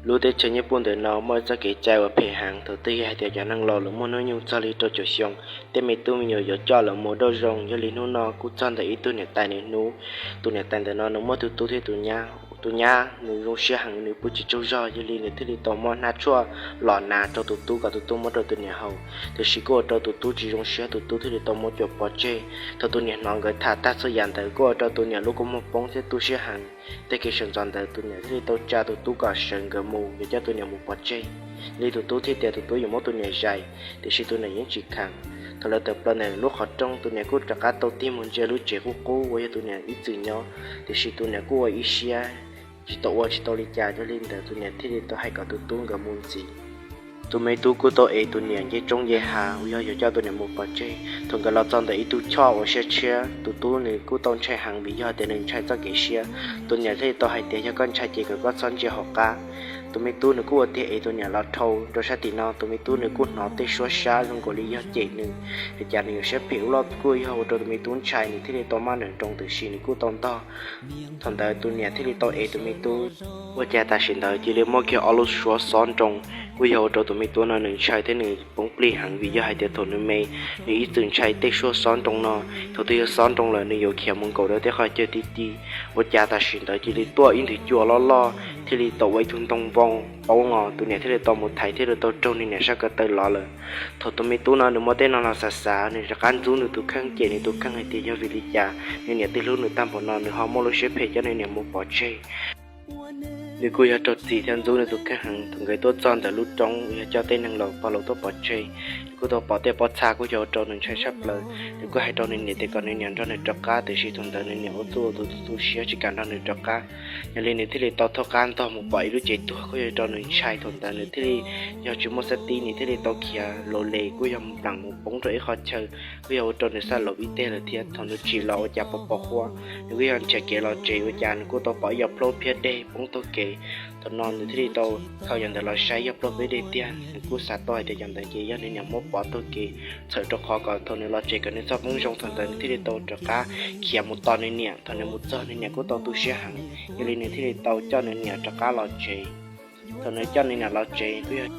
Lub teb chaws Nyij Pooj ntawm no muaj txoj kev cai uas phem heev, thaum twg yog hais tias cov neeg laus lawv muaj hnub nyoog txog li rau caum xyoo, tej me tub me nyuam yuav coj lawv mus dob zoo. Yog li hnub no kuj txog ntawm ib tug niam tais nws hnub. Tus niam tais ntawm no nws muaj tus tub thiab tus nyab. Tus nyab nws zoo siab heev, nws pw tsis tsaug zog, yog li nws thiaj li tau muab hnab tshuaj los hnav rau tus tub kom tus tub muab rau tus niam haus. Tiam sis kuj ua rau tus tub tsis zoo siab, tus tub thiaj li tau muab cuam pov tseg. Thaum tus niam hnov nkawd tham tag txhua yam ntawd kuj ua rau tus niam lub kua muag poob thiab tu siab heev. Tag kis sawv ntxov ntawd tus niam thiaj li tau tsa tus tub kom sawv nkawd mus, yuav coj tus niam mus pov tseg. Li tus tub thiaj tias tus tub yuav muab tus niam zais, tiam sis tus niam yeej tsis kheev. Thaum lawv tawm plaws ntawm lub qhov rooj, tus niam kuj rov qab tau tig mus ntsia lub tsev qub qub uas yog tus niam ib txwm nyob, tiam sis tus niam kuj ua ib siab tsis tau ua tsis tau li cas. Yog li ntawd tus niam thiaj li tau hais kom tus tub nkawd mus ntxiv. Tus me tub kuj tau ev tus niam nce roob nce hav uas yog yuav coj tus niam mus pov tseg. Thaum nkawd los txog ntawm ib tug choj uas siab tshiab, tus tub nws kuj tau ntshai heev vim yog tias nws ntshai txoj kev siab. Tus niam thiaj li tau hais tias yog koj ntshai ces kom koj txhob ntsia hauv qab. Tus me tub nws kuj ua tiag ev tus niam los dhau rau sab tim no. Tus me tub nws kuj hnov tej suab sab zoo nkaus li yog cem nws, es cas nws yuav siab phem ua luaj, kuj yog ua rau tus me tub ntshai, nws thiaj li tau maj nroos, tiam sis nws kuj tau ntog. Thaum ntawd tus niam thiaj li tau ev tus me tub. Ua cas tam sim ntawd cia li muaj kiag ob lub suab xob nroo, kuj yog ua rau tus me tub no nws ntshai thiab nws poob plig heev vim yog hais tias thaum nws me, nws ib txwm ntshai tej suab xob nroo no. Thaum twg yog xob nroo lawm nws yuav khiav mus nkaum rau tej qhov chaw ti ti. Ua cas tam sim ntawd cia li tuaj ib nthwv cua loj loj thiaj li tau ua ib tug ntoo vau poob no, tus niam thiaj li tau mus thaiv thiaj li tau raug nws niam sab ko taw lov lawm. Thaum tus me tub no nws muaj tej no los xav xav, nws rov qab ntxub nws tus kheej, cem nws tus kheej hais tias yog vim li cas nws niam twb hlub nws tag npaum no nws ho muaj lub siab phem coj nws niam mus pov tseg. Nws kuj yog raug txim thiab ntxub nws tus kheej heev. Thaum nkawd tuaj txog ntawm lub roob uas yog coj tej neeg laus pog laus tuaj pov tseg, nws kuj tau pom tej pob txha kuj yog ua rau nws ntshai tshaj plaws. Nws kuj hais rau nws niam tias kom nws niam nrog nws rov qab, tiam sis thaum ntawd nws niam ua txuj ua tus tu siab tsis kam nrog nws rov qab. Yog li nws thiaj li tau thaub qab ntog mus pom ib lub tsev tuag kuj yog ua rau nws ntshai. Thaum ntawd nws thiaj li yog tsis muaj xab tib, nws thiaj li tau khiav laus les kuj yog mus nplam mus poob rau ib qhov chaw, kuj yog ua rau nws xab laus ib teg lawm thiab. Thaum nws tsim los ua cas pos pos huab, nws kuj yog nrhiav kev los tsev ua cas nws kuj tau pom ib yam plaub phiab deg poob taug kev. Thaum no nws thiaj li tau khaws yam ntawd los saib yog plaub phiab deg tiag, nws kuj xav tau hais tias yam ntawd ces yog nws niam muab pov taug kev txhawm rau qhov kom thaum nws los tsev kom nws txhob poob zoo. Thaum ntawd nws thiaj li tau rov qab khiav mus tos nws niam. Thaum nws mus txog nws niam kuj tau tu siab heev, yog li nws thiaj li tau coj nws niam rov qab los tsev. Thaum nws coj nws niam los tsev kuj yog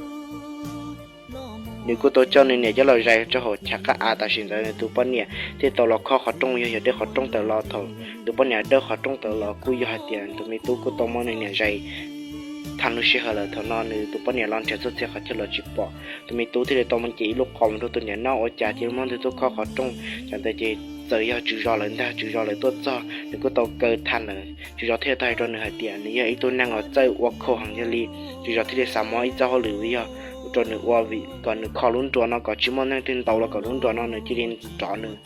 nws kuj tau coj nws niam coj los zais rau hauv chav qab av. Tam sim ntawd nws tus poj niam thiaj tau los khob qhov rooj, yog yog tej qhov rooj tawm los. Thaum tus poj niam dawb qhov rooj tawm los kuj yog hais tias tus me tub kuj tau muab nws niam zais tag lub sij hawm lawm. Thaum no nws tus poj niam los nrhiav txhua txhia qhov chaw los tsis pom, tus me tub thiaj li tau mus nce ib lub qos mus rau tus niam noj ua cas cia li muaj ntwg tuaj khob qhov rooj. Cas ntawd ces txawm yog tswv zos lawv ntag. Tswv zos lawv tuaj txog nws kuj tau kaw tag lawm. Tswv zos thiaj tau hais rau nws hais tias nws yog ib tug neeg uas txawj ua khau heev, yog li tswv zos thiaj li xav muab ib txoj hauj lwm uas yog ua rau nws ua kom nws kho lub nruas no kom tsis muaj neeg twg ntaus los kom lub nruas no nws cia li nrov nws.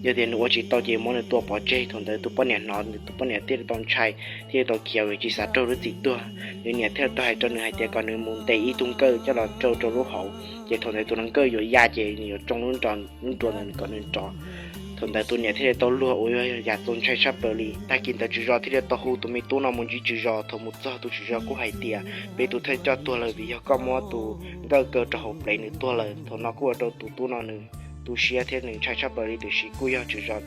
Yog tias nws ua tsis tau ces muab nws tua pov tseg. Thaum ntawd tus poj niam hnov, nws tus poj niam thiaj li tau ntshai, thiaj li tau khiav vim tsis xav raug lub txim tuag. Nws niam thiaj tau hais rau nws hais tias kom nws mus ntes ib tug nkawj coj los rau rau lub hauv, ces thaum ntawd tus nkawj yuav ya ces nws yuav tsoo lub nruas ntawd kom nws nrov. Thaum ntawd tus niam thiaj li tau luag ua yam txaus ntshai tshaj plaws li. Tag kis ntawd tswv zos thiaj li tau hu tus me tub no mus ntsib tswv zos. Thaum mus txog tus tswv zos kuj hais tias peb tus thawj coj tuag lawm vim yog koj muab tus nkawj kaw rau hauv plev nws tuag lawm. Thaum no kuj ua rau tus tub no nws tu siab thiab nws ntshai tshaj plaws li, tiam sis kuj yog tswv zos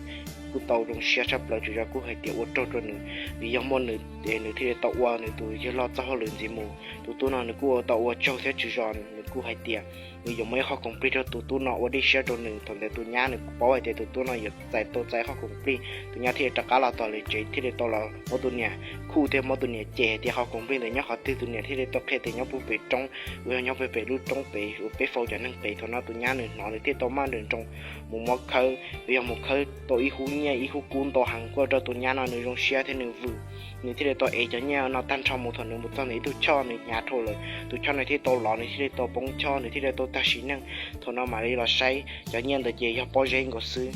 kuj tau zoo siab tshaj plaws. Tswv zos kuj hais tias ua tsaug rau nws vim yog muaj nws ces nws thiaj li tau ua nws tus yawg loj txoj hauj lwm ntxiv mus. Tus tub no nws kuj tau ua tsaug thiab tswv zos nws kuj hais tias nws yuav muab ib qho khoom plig rau tus tub no ua dej siab rau nws. Thaum ntawd tus nyab nws paub hais tias tus tub no yuav txais tau txais qho khoom plig, tus nyab thiaj li rov qab los tom lawv tsev thiaj li tau los muab tus niam khuj thiab muab tus niam cem hais tias qho khoom plig ntawd nyob qhov twg. Tus niam thiaj li tau qhia tias nyob puag pem roob, uas yog nyob puag pem lub roob pem uas peb faus cov neeg pem. Thaum no tus nyab nws hnov nws thiaj tau maj nroos nroos mus muab khawb, uas yog mus khawb tau ib hub nyiaj ib hub kub ntau heev, kuj ua rau tus nyab no nws zoo siab thiab nws vwm. Nws thiaj li tau ev cov nyiaj no tag nrho mus. Thaum nws mus txog ntawm ib tug choj nws hnyav dhau lawm, tus choj no thiaj tau lov, nws thiaj li tau poob choj, nws thiaj li tau tag sim neej. Thaum no mam li los saib cov nyiaj ntawd ces yog pob zeb nkaus xwb.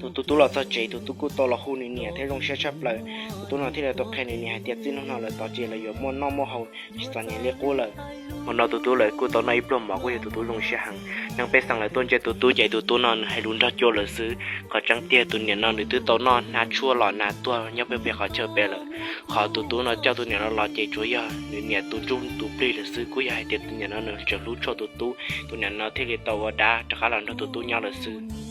Thaum tus tub los txog tsev, tus tub kuj tau los hu nws niam thiab zoo siab tshaj plaws. Tus tub no thiaj li tau qhia nws niam hais tias txij no no lawm tod ces lawv yuav muaj noj muaj haus tsis txom nyem li qub lawm. Hmo no tus tub lawv kuj tau noj ib pluag mov, kuj yog tus tub zoo siab heev. Neeg pej xeem lawv tuaj ntsia tus tub ces tus tub no nws hais lus nrog cua lawm xwb. Qhov tseeb tiag tus niam no nws twb tau noj hnab tshuaj los hnav tuag nyob pem pem qhov chaw pem lawm. Qhov tus tub no coj tus niam no los ces tsuas yog nws niam tus ntsuj tus plig lawm xwb, kuj yog hais tias tus niam no nws tseem hlub tshua tus tub. Tus niam no thiaj li tau ua dab rov qab los nrog tus tub nyob lawm xwb.